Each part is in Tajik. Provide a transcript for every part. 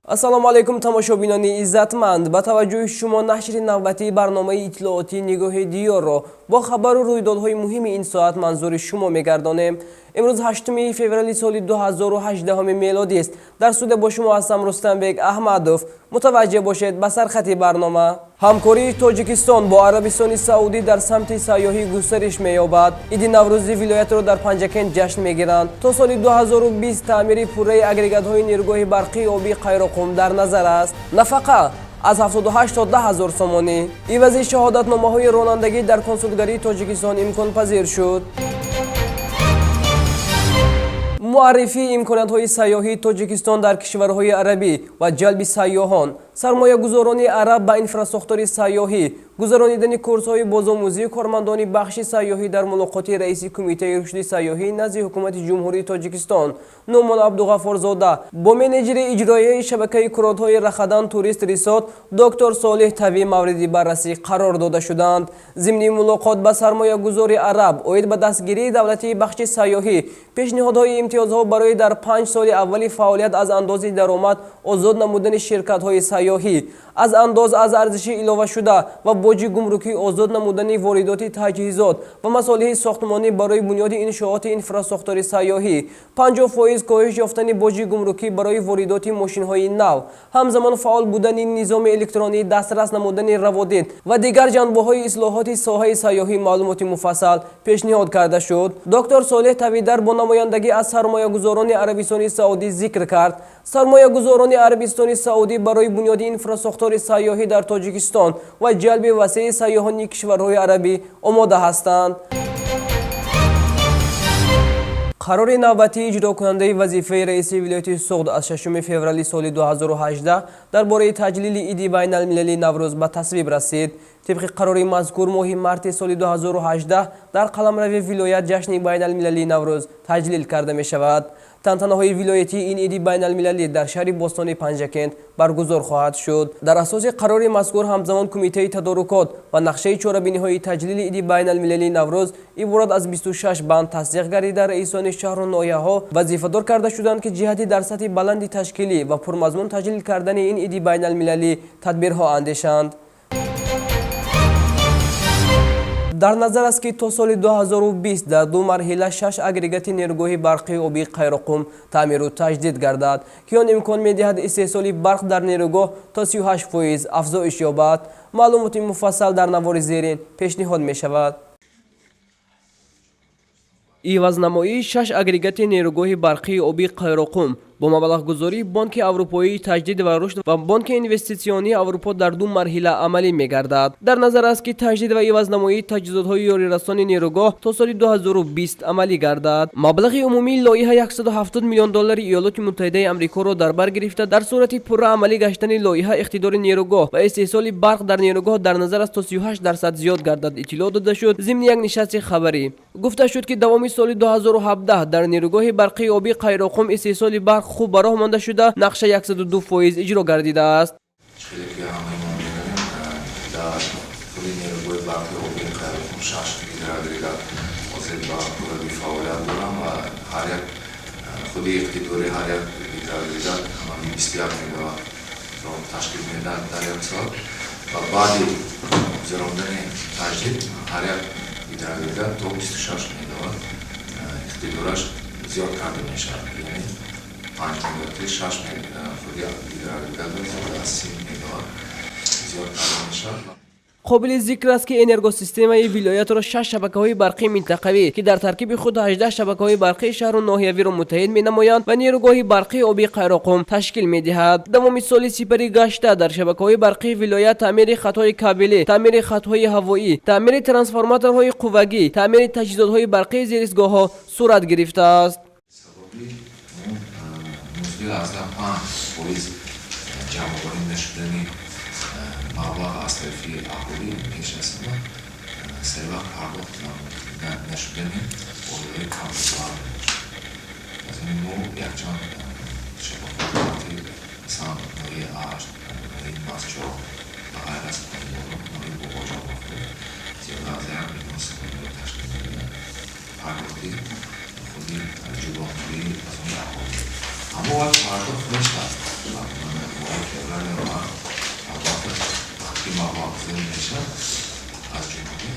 Ассалому алайкум, тамошобинони иззатманд. Ба таваҷҷӯҳи шумо нашри навбатии барномаи иттилоотии «Нигоҳи диёрро» бо хабару рӯйдодҳои муҳими ин соат манзури шумо мегардонем. Имрӯз 8 феврали соли 2018 мелодист. Дар студия бо шумо ҳастам Рустамбек Аҳмадов. Мутаваҷҷеҳ бошед ба сархати барнома. Ҳамкории Тоҷикистон бо Арабистони Саудӣ дар самти сайёҳӣ густариш меёбад. Иди Наврӯзи вилоятро дар Панҷакент ҷашн мегиранд. То соли 2020 таъмири пурраи агрегатҳои нерӯгоҳи барқии обии Қайроқум дар назар аст. Нафақа аз 78 то 10 ҳазор сомонӣ. Ивази шаҳодатномаҳои ронандагӣ дар консулгарии Тоҷикистон имконпазир шуд. Муаррифии имкониятҳои сайёҳии Тоҷикистон дар кишварҳои арабӣ ва ҷалби сайёҳон, сармоягузорони араб ба инфрасохтори сайёҳӣ, гузаронидани курсҳои бозомӯзии кормандони бахши сайёҳӣ дар мулоқоти раиси Кумитаи рушди сайёҳӣ назди Ҳукумати Ҷумҳурии Тоҷикистон Нуъмон Абдуғаффорзода бо менеҷери иҷроияи шабакаи курортҳои Рахадан Турист Ресорт доктор Солеҳ Тави мавриди баррасӣ қарор дода шуданд. Зимни мулоқот ба сармоягузори араб оид ба дастгирии давлатии бахши сайёҳӣ, пешниҳодҳои имтиёзҳо барои дар 5 соли аввали фаъолият аз андози даромад озод намудани ширкатҳои сайёҳӣ, аз андоз аз арзиши иловашуда ва боҷи гумрукӣ озод намудани воридоти таҷҳизот ва масолеҳи сохтмонӣ барои бунёди иншооти инфрасохтори сайёҳӣ, 50% коҳиш ёфтани боҷи гумрукӣ барои воридоти мошинҳои нав, ҳамзамон фаъол будани низоми электронии дастрас намудани раводид ва дигар ҷанбаҳои ислоҳоти соҳаи сайёҳӣ маълумоти муфассал пешниҳод карда шуд. Доктор Солеҳ Тавидар бо намояндагӣ аз сармоягузорони Арабистони Саудӣ зикр кард: сармоягузорони Арабистони Саудӣ барои бунёди инфрасохтори сайёҳӣ дар Тоҷикистон ва ҷалби васеи сайёҳони кишварҳои арабӣ омода ҳастанд. Қарори навбатии иҷрокунандаи вазифаи раиси вилояти Суғд аз 6 феврали соли 2018 дар бораи таҷлили иди байналмилалии Наврӯз ба тасвиб расид. Тибқи қарори мазкур, моҳи марти соли 2018 дар қаламрави вилоят ҷашни байналмилалии Наврӯз таҷлил карда мешавад. Тантанаҳои вилоятии ин иди байналмилалӣ дар шаҳри бостони Панҷакент баргузор хоҳад шуд. Дар асоси қарори мазкур, ҳамзамон кумитаи тадорукот ва нақшаи чорабиниҳои таҷлили иди байналмилалии Наврӯз иборат аз 26 банд тасдиқ гардида, раисони шаҳру ноҳияҳо вазифадор карда шуданд, ки ҷиҳати дар сатҳи баланди ташкилӣ ва пурмазмун таҷлил кардани ин иди байналмилалӣ тадбирҳо андешанд. Дар назар аст, ки то соли 2020 дар ду марҳила шаш агрегати нерӯгоҳи барқии обии Қайроқум таъмиру таҷдид гардад, ки он имкон медиҳад истеҳсоли барқ дар нерӯгоҳ то 38% афзоиш ёбад. Маълумоти муфассал дар навори зерин пешниҳод мешавад. Ивазнамоии шаш агрегати нерӯгоҳи барқии обии Қайроқум бо маблағгузории Бонки Аврупоии таҷдид ва рушд ва Бонки инвеститсионии Аврупо дар ду марҳила амалӣ мегардад. Дар назар аст, ки таҷдид ва ивазнамоии таҷҳизотҳои ёрирасони нерӯгоҳ то соли 2020 амалӣ гардад. Маблағи умумии лоиҳа 170 миллион доллари Иёлоти Муттаҳидаи Амрикоро дар бар гирифта, дар сурати пурра амалӣ гаштани лоиҳа иқтидори нерӯгоҳ ва истеҳсоли барқ дар нерӯгоҳ дар назар аст то 38% зиёд гардад, иттилоъ дода шуд зимни як нишасти хабарӣ. Гуфта шуд, ки давоми соли 2017 дар нерӯгоҳи барқии обии Қайроқум истеҳсоли барқ хуб ба роҳ монда шуда, нақша 102% иҷро гардидааст. Хеле ки ҳамаи мо медонем, дар худи нерӯгоҳи барқи обии Қайроқум шаш гидроагрегат ҳозир ба пуррагӣ фаъолият доранд ва ҳар як худи иқтидори ҳар як гидроагрегат ҳамагӣ 21 мегаваттро ташкил медиҳад дар як соат ва баъди гузарондани таҷдид ҳар як гидроагрегат то 26 мегаватт иқтидораш зиёд карда мешавад, яъне 5 мегаватти шаш худи гидроагрегатро зиёда аз 30 мегаватт зиёд карда мешавад. Қобили зикр аст, ки энергосистемаи вилоятро шаш шабакаҳои барқии минтақавӣ, ки дар таркиби худ 18 шабакаҳои барқии шаҳру ноҳиявиро муттаҳид менамоянд, ва нерӯгоҳи барқии обии Қайроқум ташкил медиҳад. Давоми соли сипарӣ гашта дар шабакаҳои барқии вилоят таъмири хатҳои кабелӣ, таъмири хатҳои ҳавоӣ, таъмири трансформаторҳои қуввагӣ, таъмири таҷҳизотҳои барқии зеристгоҳҳо сурат гирифтааст. Сабаби 19,5% ҷамъоварӣ нашудани маблағ аз тарафи аҳолӣ пеш аз ҳама саривақт пардохт нашудани оилаҳои камбизоат мебошад. Аз ин мо якчанд шабакаҳои барқӣ, масалан, ноҳияи Ашт, ноҳияи Мастчоҳ ва ғайр аз ноҳияи Бобоҷон Ғафуров зиёда аз 1 миллион сомониро ташкил медиҳад пардохти худи ҷубронпулӣ аз они аҳолӣ, аммо вай пардохт мешавад. ки маблағ зиёд мешавад, аз ҷониби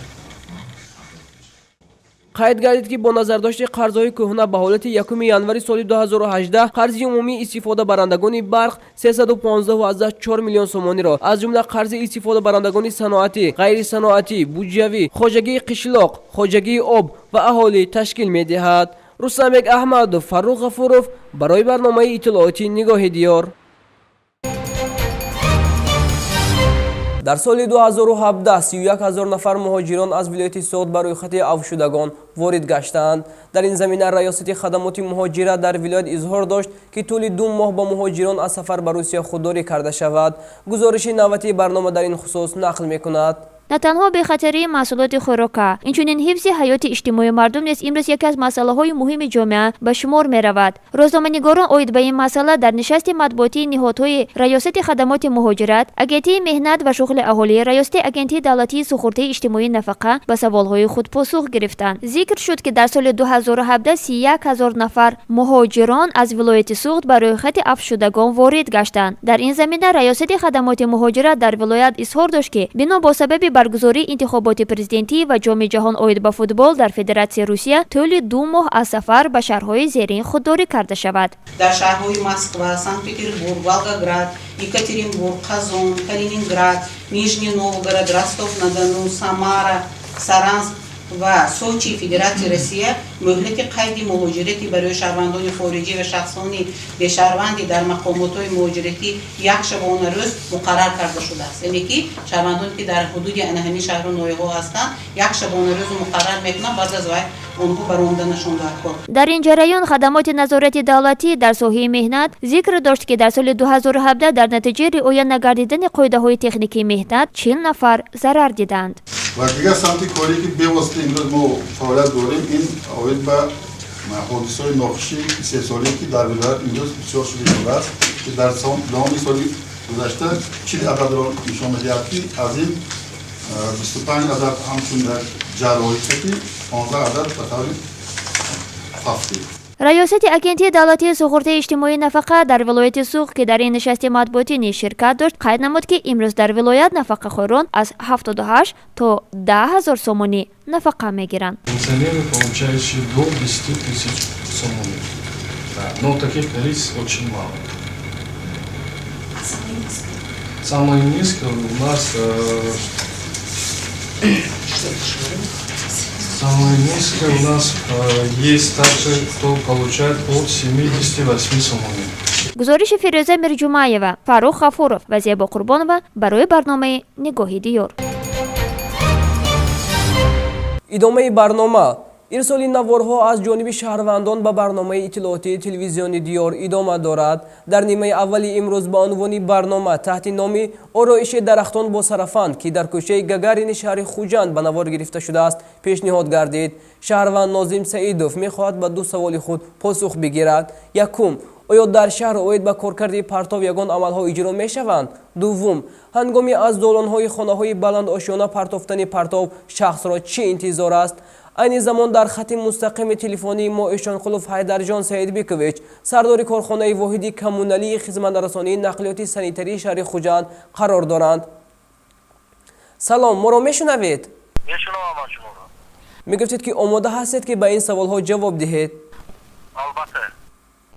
Қайд гардид, ки бо назардошти қарзҳои кӯҳна ба ҳолати 1 январи соли 2018 қарзи умумии истифодабарандагони барқ 315,4 миллион сомониро, аз ҷумла қарзи истифодабарандагони саноатӣ, ғайрисаноатӣ, буҷавӣ, хоҷагии қишлоқ, хоҷагии об ва аҳолӣ ташкил медиҳад. Рустамбек Аҳмадов, Фаррух Ғафуров барои барномаи иттилоотии «Нигоҳи диёр». Дар соли 2017 31 ҳазор нафар муҳоҷирон аз вилояти Суғд ба рӯйхати афвшудагон ворид гаштаанд. Дар ин замина Раёсати хадамоти муҳоҷират дар вилоят изҳор дошт, ки тӯли 2 моҳ ба муҳоҷирон аз сафар ба Русия худдорӣ карда шавад. Гузориши навбатии барнома дар ин хусус нақл мекунад. На танҳо бехатарии маҳсулоти хӯрока, инчунин ҳифзи ҳаёти иҷтимоии мардум низ имрӯз яке аз масъалаҳои муҳими ҷомеа ба шумор меравад. Рӯзноманигорон оид ба ин масъала дар нишасти матбуотии ниҳодҳои Раёсати хадамоти муҳоҷират, Агентии меҳнат ва шуғли аҳолӣ, Раёсати Агентии давлатии суғуртаи иҷтимоии нафақа ба саволҳои худ посух гирифтанд. Зикр шуд, ки дар соли 2017 31 ҳазор нафар муҳоҷирон аз вилояти Суғд ба рӯйхати афвшудагон ворид гаштанд. Дар ин замина Раёсати хадамоти муҳоҷират дар вилоят изҳор дошт, ки бино бо сабаби баргузории интихоботи президентӣ ва Ҷоми ҷаҳон оид ба футбол дар Федератсияи Русия тӯли 2 моҳ аз сафар ба шаҳрҳои зерин худдорӣ карда шавад. Дар шаҳрҳои Москва, Санкт Петербург, Волгоград, Екатеринбург, Қазон, Калининград, Нижний Новгород, Ростов на Дону, Самара, Саранск ва Сочи Федератсияи Россия муҳлати қайди муҳоҷирати барои шаҳрвандони хориҷӣ ва шахсони бешаҳрвандӣ дар мақомотҳои муҳоҷиратӣ як шабонарӯз муқаррар карда шудааст. Яъне ки шаҳрвандоне, ки дар ҳудуди ана ҳамин шаҳру ноҳияҳо ҳастанд, як шабонарӯзу муқаррар мекунанд, баъд аз вай онҳо баромаданашон даркор. Дар ин ҷараён хадамоти назорати давлатӣ дар соҳаи меҳнат зикр дошт, ки дар соли 2017 дар натиҷаи риоя нагардидани қоидаҳои техникии меҳнат 40 нафар зарар диданд. Ва дигар самти корӣ, ки бевосита имрӯз мо фаъолият дорем, ин оид ба ҳодисаҳои нохуши истеҳсолие, ки дар вилоят имрӯз бисёр шуда истодааст, ки дар давоми соли гузашта 40 ададро нишон медиҳад, ки аз ин 25 адад ҳамчун дар ҷарроҳӣ, ки 15 адад ба таври фавтӣ. Раёсати Агентии давлатии суғуртаи иҷтимоии нафақа дар вилояти Суғд, ки дар ин нишасти матбуотӣ низ ширкат дошт, қайд намуд, ки имрӯз дар вилоят нафақахӯрон аз 78 то 10 ҳазор сомонӣ нафақа мегиранд. Пенсионеры, получающие до 10 тысяч сомони. Да, но таких количеств очень мало. Самое низкое у нас самое низкое у нас есть также, кто получает от 78 сомони. Гузориши Фирӯза Мирҷумаева, Фаррух Ғафуров ва Зебо Қурбонова барои барномаи «Нигоҳи диёр». Идомаи барнома. Ирсоли наворҳо аз ҷониби шаҳрвандон ба барномаи иттилоотии телевизиони «Диёр» идома дорад. Дар нимаи аввали имрӯз ба унвони барнома таҳти номи «Ороиши дарахтон бо сарафан», ки дар кӯчаи Гагарини шаҳри Хуҷанд ба навор гирифта шудааст, пешниҳод гардид. Шаҳрванд Нозим Саидов мехоҳад ба ду саволи худ посух бигирад. Якум: оё дар шаҳр оид ба коркарди партов ягон амалҳо иҷро мешаванд? Дуввум: ҳангоми аз долонҳои хонаҳои баландошёна партофтани партов шахсро чӣ интизор аст? Айни замон дар хати мустақими телефонии мо Эшонқулов Ҳайдарҷон Саидбекович, сардори корхонаи воҳиди коммуналии хизматрасонии нақлиёти санитарии шаҳри Хуҷанд қарор доранд. Салом, моро мешунавед? Мешунавам ман шуморо. Мегуфтед, ки омода ҳастед, ки ба ин саволҳо ҷавоб диҳед. Албатта.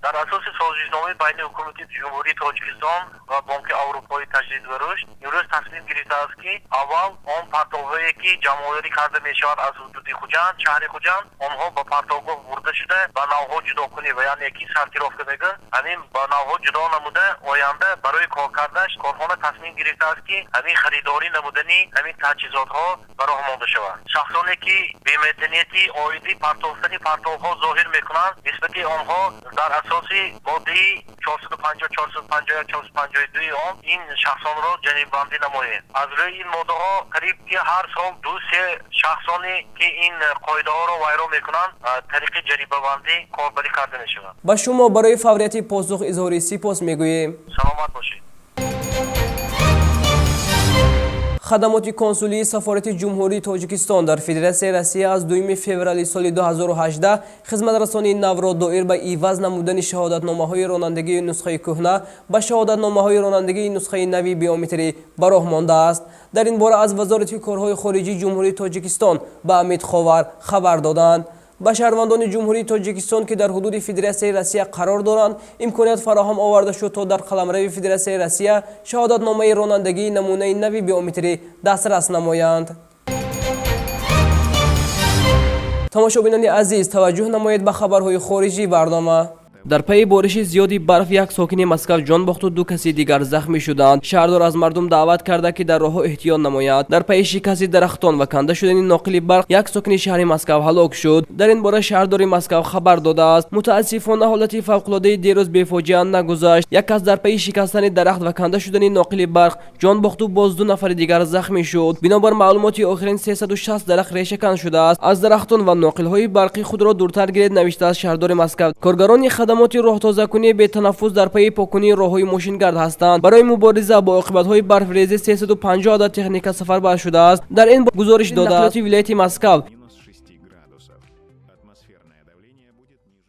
Дар асоси созишномаи байни ҳукумати Ҷумҳурии Тоҷикистон ва Бонки Аврупои таҷдид ва рушд имрӯз тасмим гирифтааст, ки аввал он партовҳое, ки ҷамъоварӣ карда мешавад аз ҳудуди Хуҷанд, шаҳри Хуҷанд, онҳо ба партовгоҳ бурда шуда, ба навъҳо ҷудо кунӣ ва яъне ки сортировка мегӯянд, ҳамин ба навъҳо ҷудо намуда, оянда барои коркардаш корхона тасмим гирифтааст, ки ҳамин харидорӣ намудани ҳамин таҷҳизотҳо ба роҳ монда шавад. Шахсоне, ки бемаданияти оиди партофтани партовҳо зоҳир мекунанд, нисбати онҳо дар асоси моддаи 450, 451, 452 он ин шахсонро ҷарибабандӣ намоем. Аз рӯи ин моддаҳо қариб ки ҳар сол ду се шахсоне, ки ин қоидаҳоро вайрон мекунанд, тариқи ҷарибабандӣ корбарӣ карда мешавад. Ба шумо барои фаврияти посух изҳори сипос мегӯем. Саломат бошед. Хадамоти консулии Сафорати Ҷумҳурии Тоҷикистон дар Федератсияи Россия аз 2 феврали соли 2018 хизматрасонии навро доир ба иваз намудани шаҳодатномаҳои ронандагии нусхаи кӯҳна ба шаҳодатномаҳои ронандагии нусхаи нави биометрӣ ба роҳ мондааст. Дар ин бора аз Вазорати корҳои хориҷии Ҷумҳурии Тоҷикистон ба Амид Ховар хабар доданд. Ба шаҳрвандони Ҷумҳурии Тоҷикистон, ки дар ҳудуди Федератсияи Россия қарор доранд, имконият фароҳам оварда шуд, то дар қаламрави Федератсияи Россия шаҳодатномаи ронандагии намунаи нави биометрӣ дастрас намоянд. Тамошобинони азиз, таваҷҷӯҳ намоед ба хабарҳои хориҷии барнома. Дар пайи бориши зиёди барф як сокини Москав ҷон бохту ду каси дигар захмӣ шуданд. Шаҳрдор аз мардум даъват карда, ки дар роҳҳо эҳтиёт намояд. Дар пайи шикасти дарахтон ва канда шудани ноқили барқ як сокини шаҳри Москав ҳалок шуд. Дар ин бора шаҳрдори Москав хабар додааст. Мутаассифона, ҳолати фавқулодаи дерӯз бефоҷиа нагузашт. Як кас дар пайи шикастани дарахт ва канда шудани ноқили барқ ҷон бохту боз ду нафари дигар захмӣ шуд. Бинобар маълумоти охирин, 360 дарахт решакан шудааст. Аз дарахтон ва ноқилҳои барқӣ худро дуртар гиред, навиштааст шаҳрдори Москав. Коргарони хадамоти роҳтозакунӣ бетанаффус дар пайи покунии роҳҳои мошингард ҳастанд. Барои мубориза бо оқибатҳои барфрезӣ 350 адад техника сафарбар шудааст, дар ин гузориш додааст вилояти Москав. Минус 6 градусов. Атмосферное давление будет ниже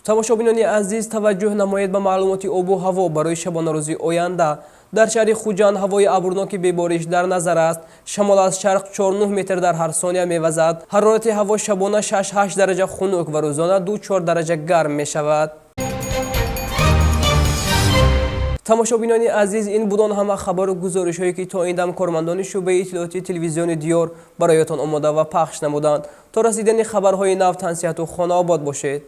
Тамошобинони азиз, таваҷҷӯҳ намоед ба маълумоти обу ҳаво барои шабонарӯзи оянда. Дар шаҳри Хуҷанд ҳавои абрноки бебориш дар назар аст. Шамол аз шарқ 4 метр дар ҳар сония мевазад. Ҳарорати ҳаво шабона 6-8 дараҷа хунук ва рӯзона 2-4 дараҷа гарм мешавад. Тамошобинони азиз, ин будон ҳама хабару гузоришҳое, ки то ин дам кормандони шӯъбаи иттилоотии телевизиони Диёр бароятон омода ва пахш намуданд. То расидани хабарҳои нав тансиҳату хонаобод бошед.